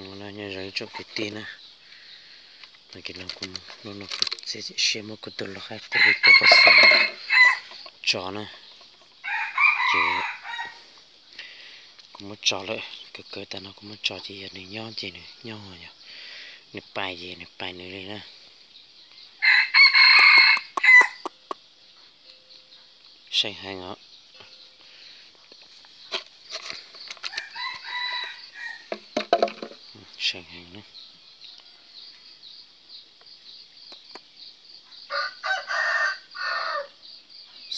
Nyob zoo ib tsoom kwv tij na, no kuv, hnub no kuv txiav txim siab muab kuv tus lau haib qus li tus pov xeem tso na, ces kuv muab tso lawm, kawg kawg tas no kuv muab tso ces yog nws nyob ces nws nyob, yog nws pais ces nws pais nws li na. Seej heev os. Seej heev na.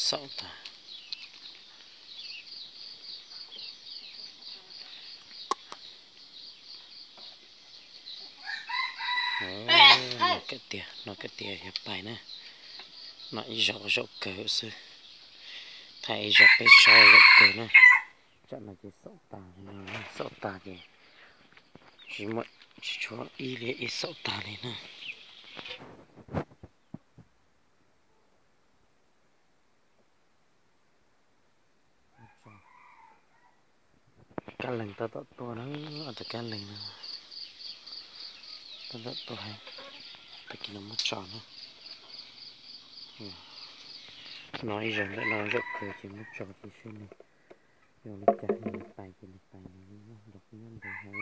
Xaum tag. No kawm tiag, no kawm tiag yog pais na. No ib zaug zaum kawg xwb, thaij ib zaug peb saib zaum kawg na. Tsam no ces xaum tag li no, xaum tag ces tsis muaj, tsis tshuav ib li, ib xaum tag li na. Kab leeg tab tom tuaj na, tus kab leeg no tab tom tuaj, tag kis no muab tso na. No ib zaug ntawm no zaum kawg ces muab tso ces seb nws zoo li cas, nws pais ces nws pais nws li na, nrog kuv nyob ntev heev.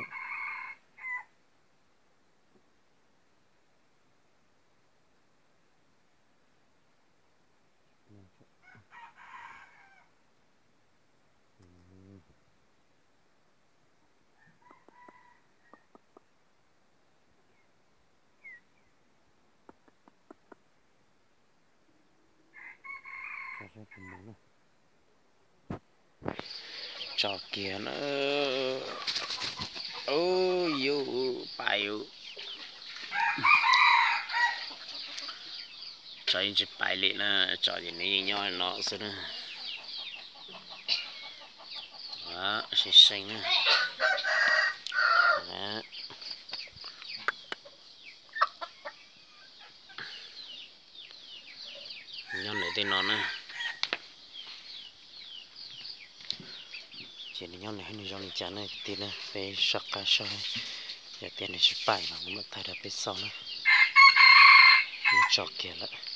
Tso kiag na. Ub, yus pais yus. Tsov yeej tsis pais li na, tsov ces nws yeej nyob no xwb na. Seej seej na. Nyob ntawm tej no na. Ces nws nyob nws, nws zoo li cas na kwv tij na, peb soj qab saib, yog tias nws tsis pais los kuv mam thaij rau peb xauj na. Muab tso kiag lawm.